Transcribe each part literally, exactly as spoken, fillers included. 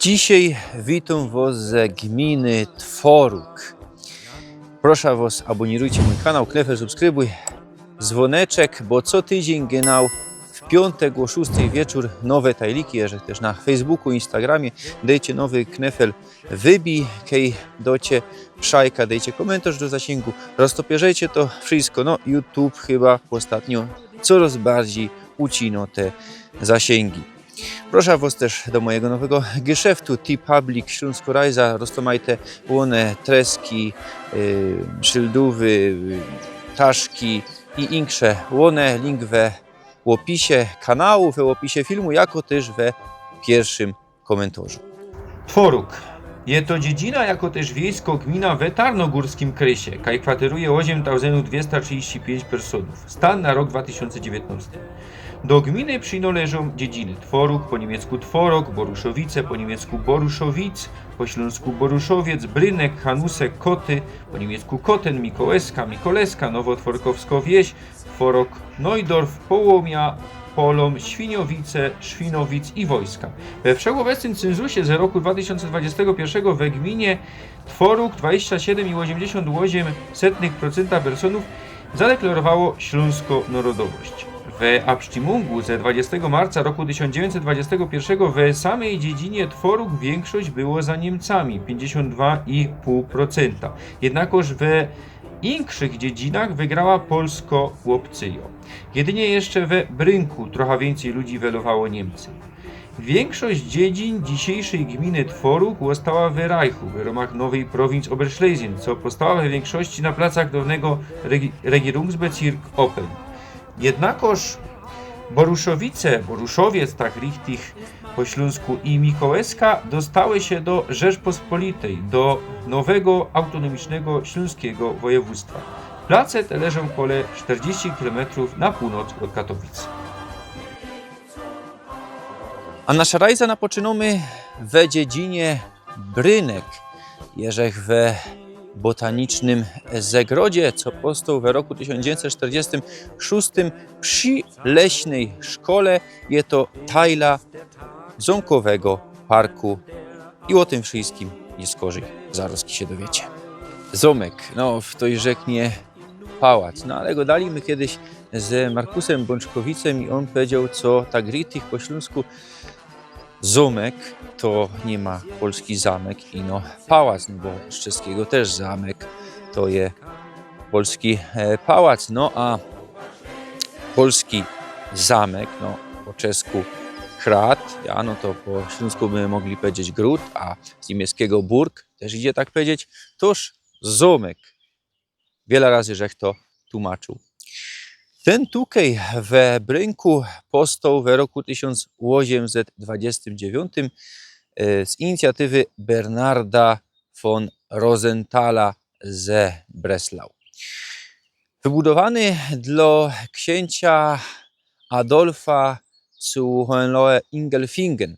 Dzisiej witōm wos ze gminy Tworōg. Proszã wos, abōnirujcie mōj kanał, knefel subskrybuj, zwōneczek, bo co tydziyń genau w piōntek ô szōstej wieczōr nowe tajliki, jeżech tyż na Facebooku, Instagramie, dejcie nowy knefel, wybij, kej docie szajka, dejcie kōmentarz do zasiyngu, roztopierzejcie to wszysko. No, YouTube chyba ôstatnio coroz bardzij ucinŏ te zasiyyngi. Proszã wos tyż do mojigo nowego geszeftu, T-Public Ślōnsko Rajza, roztōmajte łōne, treski, yy, szyldōwy, yy, taszki i insze łōne. Link we ôpisie kanału, we ôpisie filmu, jako tyż we piyrszym kōmentarzu. Tworōg. Je to dziedzina, jako tyż wiejsko gmina we Tarnogōrskim Krysie, kaj kwateruje ôziym tauzyndōw dwiesta trzidziści piyńć personōw. Stan na rok dwa tysiōnce dziewiyntnŏsty. Do gminy przinŏleżōm dziedziny Tworōg, po niymiecku Tworog, Boruszowice, po niymiecku Boruszowitz, po ślōnsku Boruszowiec, Brynek, Hanusek, Koty, po niymiecku Kotten, Mikołeska, Mikoleska, Nowotworkowsko Wieś, Tworog, Neudorf, Połōmia, Polōm, Świniowice, Świnowic i Wojska. We wszechobecnym cynzusie ze roku dwa tysiōnce dwadziestego piyrszego we gminie Tworōg dwadziścia siedym i ôziymdziesiōnt ôziym setnych procenta personōw zadeklarowało ślōnskõ narodowość. We abstimmōngu ze dwadziestego marca roku tysiōnc dziewiyńćset dwadziestego piyrszego we samyj dziedzinie Tworōg wiynkszość było za Niymcami, piyńćdziesiōnt dwa i pōł procenta. Jednakŏż we inkszych dziedzinach wygrała polskŏ ôpcyjŏ. Jedynie jeszcze we Brynku trochã wiyncyj ludzi welowało Niymcy. Wiynkszość dziedzin dzisiyjszyj gminy Tworōg ôstała we Rajchu, we rōmach nowyj prowinc Oberschlesien, co powstała we wiynkszości na placach dŏwnego regi-, Regierungsbezirk Oppeln. Jednakŏż Boruszowice, Boruszowiec, tak richtig po ślōnsku, i Mikołeska dostały sie do Rzeczpospolitej, do nowego, autonomicznego ślōnskigo wojewōdztwa. Place te leżōm kole sztyrdziści kilometrōw na pōłnoc ôd Katowic. A naszã rajzã napoczynōmy we dziedzinie Brynek, jeżech we botanicznym zegrodzie, co powstoł we roku tysiōnc dziewiyńćset sztyrdziestym szōstym przi leśnyj szkole. Je to tajla zōmkowego parku i ô tym wszyjskim niy skorzij zarŏzki sie dowiecie. Zōmek, no, ftoś rzeknie pałac, no ale gŏdali my kejsik z Markusym Bōńczkowicym i ôn powiedzioł, co tak richtig po ślōnsku zōmek to niy ma polski zamek, ino pałac, no bo z czeskigo tyż zamek to je polski, e, pałac, no a polski zamek, no, po czesku hrad, ja, no to po ślōnsku by mogli powiedzieć gród, a z niymieckigo Burg tyż idzie tak powiedzieć, tōż zōmek. Wiela razy żech to tłumaczōł. Tyn tukej we Brynku powstoł we roku tysiōnc ôziymset dwadziestym dziewiyntym, e, z inicjatywy Bernarda von Rosenthala ze Breslau. Wybudowany dlŏ ksiyncia Adolfa zu Hohenlohe-Ingelfingen.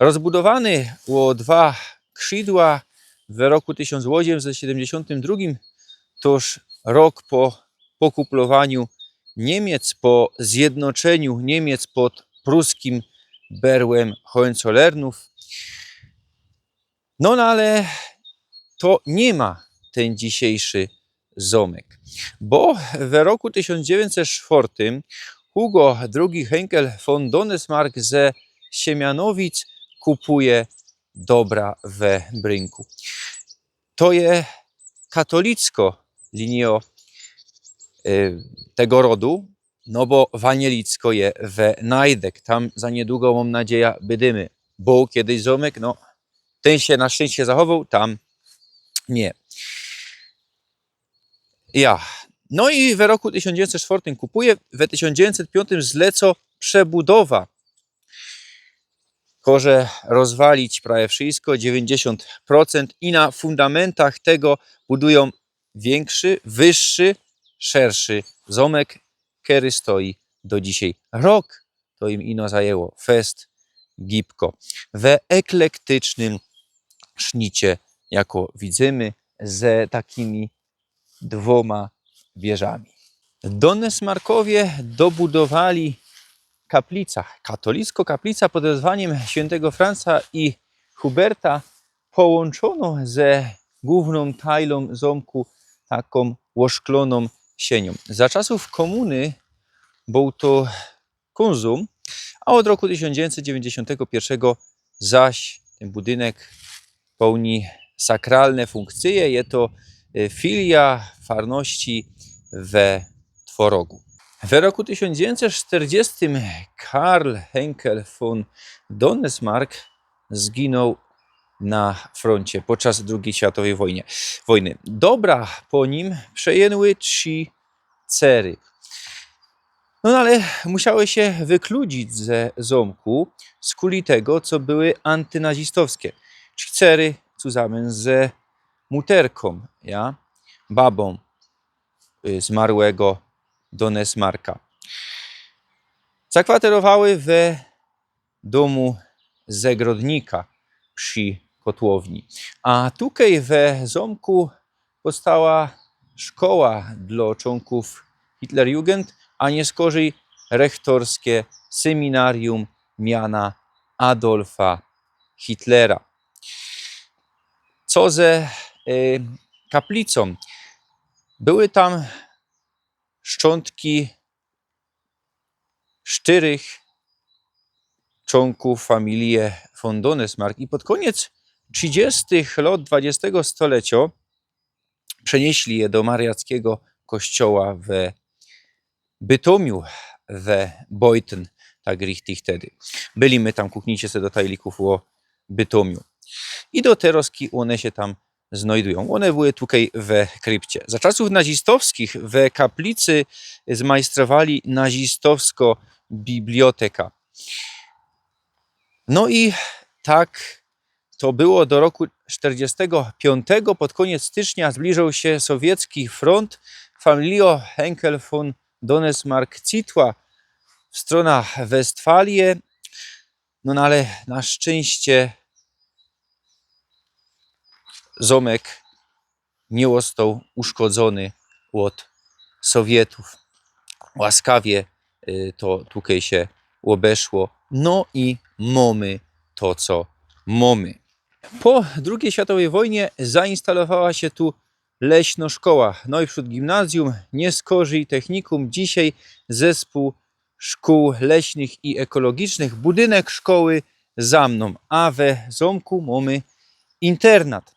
Rozbudowany ô dwa krzidła we roku tysiōnc ôziymset siedymdziesiōntym drugim, tōż rok po pokuplowaniu Niymiec, po zjednoczenim Niymiec pod pruskim berłym Hohenzollernōw. No, no ale to niy ma tyn dzisiyjszy zōmek. Bo we roku tysiōnc dziewiyńćset sztwŏrtym Hugo drugi Henkel von Donesmarck ze Siemianowic kupuje dobra we Brynku. To je katolickŏ linijŏ, y, tego rodu, no bo wanielicko je we Najdek. Tam za niydługo, mōm nadzieja, bydymy. Bōł kejsik zōmek, no, tyn sie na szczyńście zachowoł, tam niy. Ja. No i we roku tysiōnc dziewiyńćset sztwŏrtym kupuje, we tysiōnc dziewiyńćset piōntym zlecŏ przebudowa. Koże rozwalić prawie wszyjsko, dziewiyńćdziesiōnt procent, i na fundamentach tego budujōm wiynkszy, wyższy, szerszy zōmek, kery stoi do dzisiej. Rok to im ino zajęło. Fest gibko. We eklektycznym sznicie, jako widzymy, ze takimi dwōma wieżami. Donesmarckowie dobudowali kaplica, katolickŏ kaplica pod wezwaniym świyntego Franca i Huberta połōnczōnŏ ze głōwnōm tajlōm zōmku takōm ôszklōnōm sieniōm. Za czasōw kōmuny bōł to kōnzum, a ôd roku tysiōnc dziewiyńćdziesiōntego piyrszego zaś tyn budynek połni sakralne fōnkcyje. Je to, e, filia farności we Tworogu. We roku tysiōnc dziewiyńćset sztyrdziestym Karl Henkel von Donesmarck zginōł na frōncie podczas drugij światowyj wojnie, wojny. Dobra po nim przejynły trzi cery. No ale musiały sie wykludzić ze zōmku, skuli tego, co były antynazistowskie. Trzi cery, cuzamyn ze muterkōm, ja, babōm, y, zmarłego Donesmarcka. Zakwaterowały we dōmu zegrodnika przi kotłowni. A tukej we zōmku powstała szkoła dlŏ czōnków Hitlerjugend, a niy skorzyj rechtorskie seminarium miana Adolfa Hitlera. Co ze, y, kaplicōm? Były tam szczōntki sztyrych czōnków familije von Donesmarck i pod kōniec trzidziestych lŏt dwudziestego stoleciŏ przenieśli je do mariackigo kościoła we Bytomiu, we Beuthen, tak richtig wtedy. Byli my tam, kuknijcie se do tajlików ô Bytomiu. I do terŏzki ône sie tam znajdujōm. Ône były tukej we krypcie. Za czasōw nazistowskich we kaplicy zmajstrowali nazistowsko biblioteka. No i tak to było do roku sztyrdziestego piōntego. Pod kōniec stycznia zbliżoł sie sowiecki frōnt. Familijŏ Henkel von Donesmarck citła w strōna Westfalie. No, no ale na szczynście zōmek niy ôstoł uszkodzōny ôd Sowietōw. Łaskawie, y, to tukej sie ôbeszło. No i mōmy to, co mōmy. Po drugij światowyj wojnie zainstalowała sie tu leśnŏ szkoła, nojprzōd gimnazjum, niy skorzyj technikōm, dzisiej zespōł szkōł leśnych i ekologicznych. Budynek szkoły za mnōm, a we zōmku mōmy internat.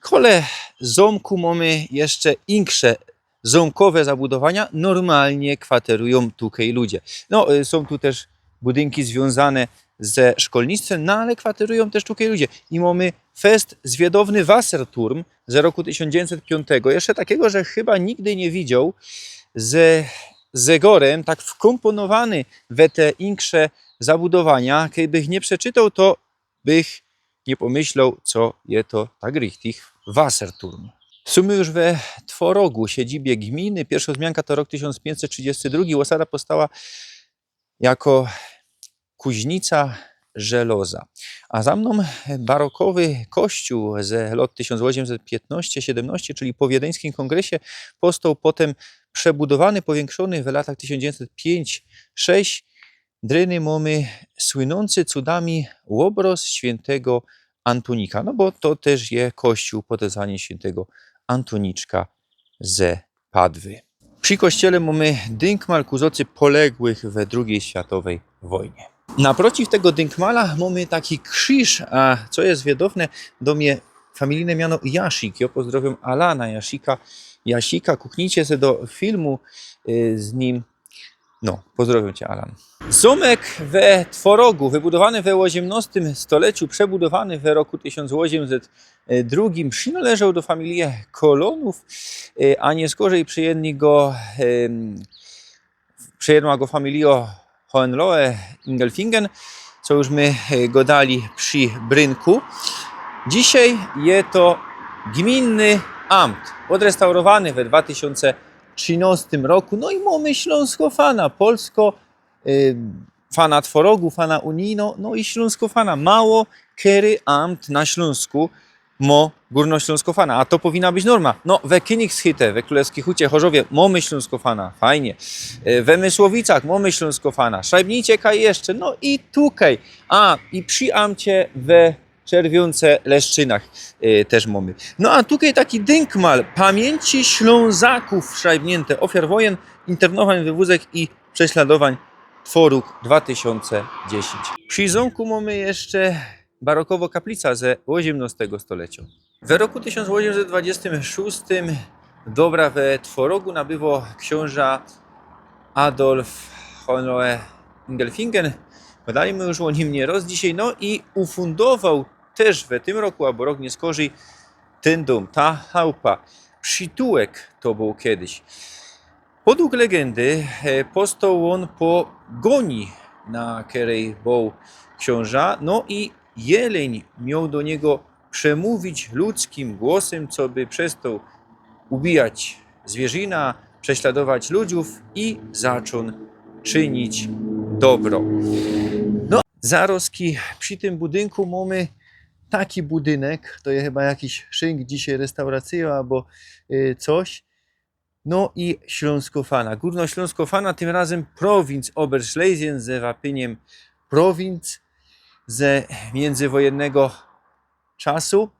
Kole zōmku mōmy jeszcze insze zōmkowe zabudowania. Normalnie kwaterujōm tukej ludzie. No, y, sōm tu tyż budynki zwiōnzane ze szkolnictwym, no ale kwaterujōm tyż tukej ludzie. I mōmy fest zwiadowny Wasserturm ze roku tysiōnc dziewiyńćset piōntego. Jeszcze takigo, że chyba nigdy niy widzioł, ze zegorym, tak wkōmponowany we te insze zabudowania. Kej bych niy przeczytoł, to bych niy pōmyśloł, co je to tak richtig Wasserturm. Sōm już we Tworogu, siedzibie gminy. Piyrszŏ zmianka to rok tysiōnc piyńćset trzidziesti drugi. Ôsada powstała jako kuźnica żeloza. A za mnōm barokowy kościōł ze lŏt tysiōnc ôziymset piyńtnŏście siedymnŏście, czyli po wiedeńskim kōngresie powstoł potym przebudowany, powiynkrzōny w latach tysiōnc dziewiyńćset piyńć sześć. Dryny mōmy słynōncy cudami ôbrŏz świyntego Antōnika, no bo to tyż je kościōł pod wezaniym świyntego Antōniczka ze Padwy. Przi kościele mōmy dynkmal ku zŏcy poległych we drugij światowyj wojnie. Naprociw tego dynkmala mōmy taki krziż, a co je zwiadowne, do mie familijne miano Jaszik. Jŏ pozdrŏwiōm Alana Jasika. Jasika, kuknijcie se do filmu, y, z nim. No, pozdrŏwiōm cie, Alan. Zōmek we Tworogu, wybudowany we ôziymnŏstym stoleciu, przebudowany we roku tysiōnc ôziymset drugim, przinŏleżoł do familije Kolōnōw, y, a niy skorzyj przejyni go, ym, przejyna go familijŏ Hohenlohe-Ingelfingen, co już my, y, godali przi brynku. Dzisiej je to gminny amt, ôdrestaurowany we dwa tysiōnce trzynŏstym roku. No i mōmy ślōnskŏ fana, polskŏ, y, fana Tworogu, fana unijnŏ, no i ślōnskŏ fana. Mało kery amt na Ślōnsku mŏ gōrnoślōnskŏ fana, a to powinna być norma. No, we Kynigshütte, we Krōlewskij Hucie Chorzowie mōmy ślōnskŏ fana, fajnie. Y, we Mysłowicach mōmy ślōnskŏ fana, szajbnijcie kaj jeszcze, no i tukej. A, i przi amcie we Czerwiōnce, Leszczynach, e, tyż mōmy. No a tukej taki dynkmal pamiyńci Ślōnzakōw, szajbniynte, ôfiar wojyn, internowań, wywōzek i prześladowań, tworōk dwa tysiōnce dziesiyńć. Przi zōmku mōmy jeszcze barokowŏ kaplica ze ôziymnŏstego stoleciŏ. We roku tysiōnc ôziymset dwadziestym szōstym dobra we Tworogu nabywo ksiōnża Adolf Hohenlohe-Ingelfingen. Gŏdali my już ô nim niy roz dzisiej. No i ufundowoł tyż we tym roku, abo rok niyskorzij, tyn dōm, ta chałupa. Przitułek to bōł kejś. Podług legendy, e, postoł ôn po gōni, na kerej bōł ksiōnża, no i jelyń mioł do niego przemōwić ludzkim głosym, coby przestoł ubijać zwierzina, prześladować ludziōw i zaczōn czynić dobro. No, zarozki przi tym budynku mōmy taki budynek, to je chyba jakiś szynk dzisiej, restauracyjŏ abo, y, coś. No i Ślōnskŏ Fana, Gōrnoślōnskŏ Fana, tym razym prowinc Oberschlesien ze wapyniym prowinc ze miyndzywojennego czasu.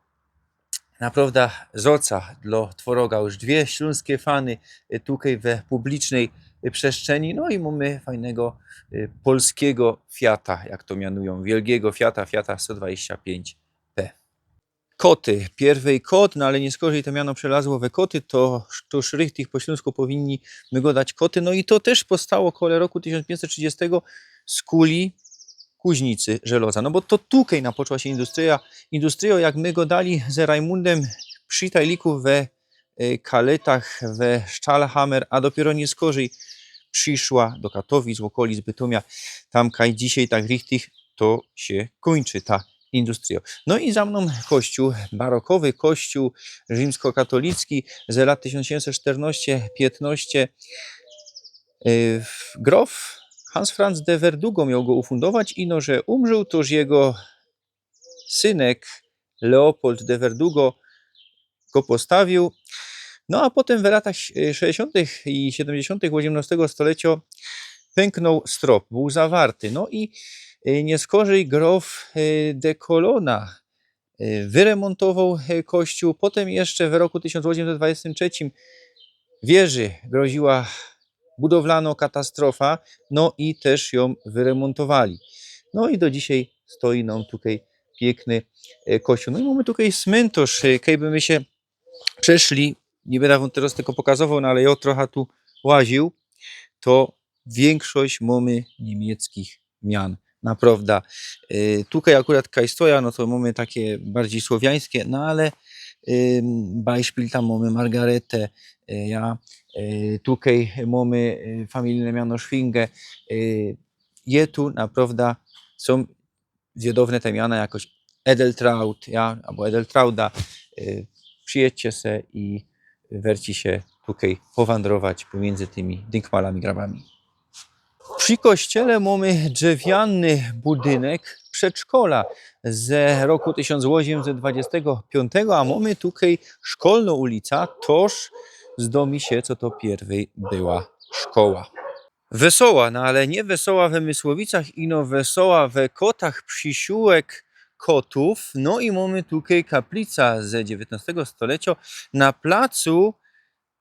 Naprŏwda zoca dlŏ Tworoga już dwie ślōnske fany, y, tukej we publicznej, y, przestrzeni. No i mōmy fajnego, y, polskigo Fiata, jak to mianujōm, wielgigo Fiata, Fiata sto dwadzieścia pięć P. Koty. Piyrwyj kot, no ale niyskorzij to miano przelazło we Koty, to, to już richtig po ślōnsku powinni my gŏdać Koty. No i to tyż powstało kole roku tysiōnc piyńćset trzidziestego z kuli kuźnicy żeloza. No bo to tukej napoczła sie industryjŏ, industryjŏ, jak my gŏdali ze Rajmundym przi Tajliku we, y, Kaletach, we Stahlhammer, a dopiyro niyskorzij prziszła do Katowic, z ôkolic Bytōmia. Tam kaj dzisiej tak richtig to sie kōńczy ta industryjŏ. No i za mnōm kościōł, barokowy kościōł rzimskokatolicki ze lat tysiōnc siedymset sztyrnŏście piytnŏście. Y, grof Hans Franz de Verdugo mioł go ufundować, ino że umrzōł, toż jego synek Leopold de Verdugo go postawiōł. No a potym w latach, e, szesćdziesiōntych i siedymdziesiōntych ôziymnŏstego stoleciŏ pyngnōł strop, bōł zawarty. No i, e, niyskorzij grof, e, de Colonna, e, wyremōntowoł, e, kościōł. Potym jeszcze w roku tysiōnc ôziymset dwadzieścia trzecim wieży groziła budowlano katastrofa, no i tyż jã wyremōntowali. No i do dzisiej stoi nōm tukej piykny, e, kościōł. No i mōmy tukej smyntŏrz, e, kejby my sie przeszli, niy byda wōm teroz tego pokazowoł, no ale jŏ trocha tu łaziōł, to wiynkszość mōmy niymiecczich mian. Naprŏwda. E, tukej akurat kaj stoja, no to mōmy take bardzij słowiańske, no ale, ym, Beispiel, tam mōmy Margaretę, e, ja, e, tukej mōmy, e, familijne miano Schwinge, e, je tu naprŏwda, sōm zjŏdowne te miana jakoś Edeltraud, ja, abo Edeltrauda, e, przijydźcie se i werci sie tukej powandrować pomiyndzy tymi dynkmalami, grabami. Przi kościele mōmy drzewiany budynek przedszkola ze roku tysiōnc ôziymset dwadzieścia piōnć, a mōmy tukej Szkolnŏ ulica, toż zdo mi sie, co to piyrwyj była szkoła. Wesoła, no ale niy Wesoła we Mysłowicach, ino Wesoła we Kotach, przisiōłek Kotōw. No i mōmy tukej kaplica ze dziewiyntnŏstego stoleciŏ na placu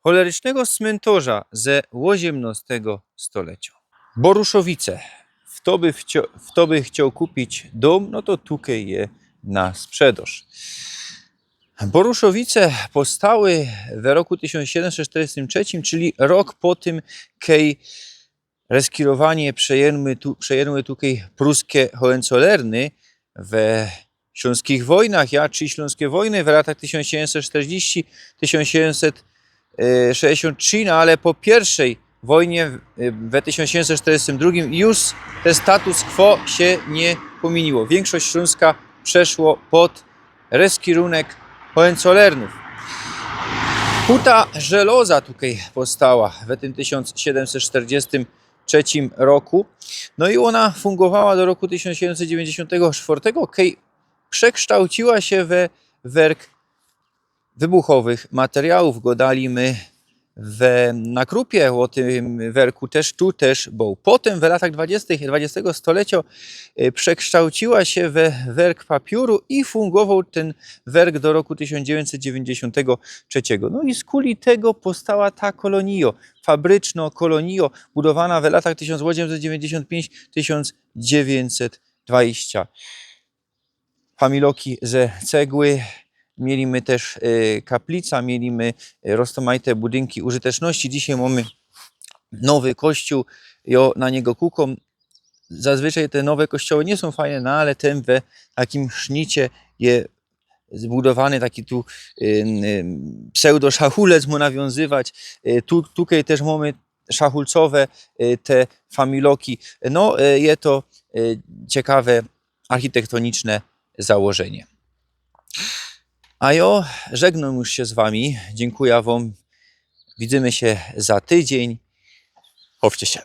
cholerycznego smyntorza ze ôziymnŏstego stoleciŏ. Boruszowice. Fto by wcio-, fto by chcioł kupić dōm, no to tukej je na sprzedoż. Boruszowice powstały we roku tysiōnc siedymset sztyrdziestym trzecim, czyli rok po tym, kej reskirowanie przejynły tu, przejynły tukej pruske Hohenzollerny we Ślōnskich wojnach, ja, trzi Ślōnske wojny w latach tysiōnc siedymset sztyrdziści, tysiōnc siedymset sześćdziesiōnt trzi, no ale po piyrwszej wojnie, e, we tysiōnc siedymset sztyrdziestym drugim już te status quo sie niy pomiyniło. Wiynkszość Ślōnska przeszło pod reskirunek Hohenzollernōw. Huta Żeloza tukej powstała we tym tysiōnc siedymset sztyrdziestym trzecim roku. No i ôna fungowała do roku tysiōnc siedymset dziewiyńćdziesiōntego sztwortego, kej przekształciła sie we werk wybuchowych materiałōw. Gŏdali my we, na Krupie ô tym werku tyż, tu tyż bōł. Potym w latach dwudziestych dwudziestego stoleciŏ, e, przekształciła sie we werk papiōru i fungowoł tyn werk do roku tysiōnc dziewiyńćset dziewiyńćdziesiōntego trzeciego. No i skuli tego powstała ta kolonijŏ, fabrycznŏ kolonijŏ, budowana w latach tysiōnc ôziymset dziewiyńćdziesiōnt piyńć, tysiōnc dziewiyńćset dwadzieścia. Familoki ze cegły, mieli my tyż, e, kaplica, mieli my, e, roztōmajte budynki użyteczności. Dzisiej mōmy nowy kościōł, jŏ na niego kukōm. Zazwyczaj te nowe kościoły niy sōm fajne, no ale tyn we takim sznicie je zbudowany, taki tu, y, y, pseudo szachulec mu nawiōnzywać. Y, tu, tukej tyż mōmy szachulcowe, y, te familoki. No, y, je to, y, ciekawe architektoniczne założynie. A jŏ żegnōm już sie z wami. Dziynkuja wōm. Widzymy sie za tydziyń. Chowcie sie.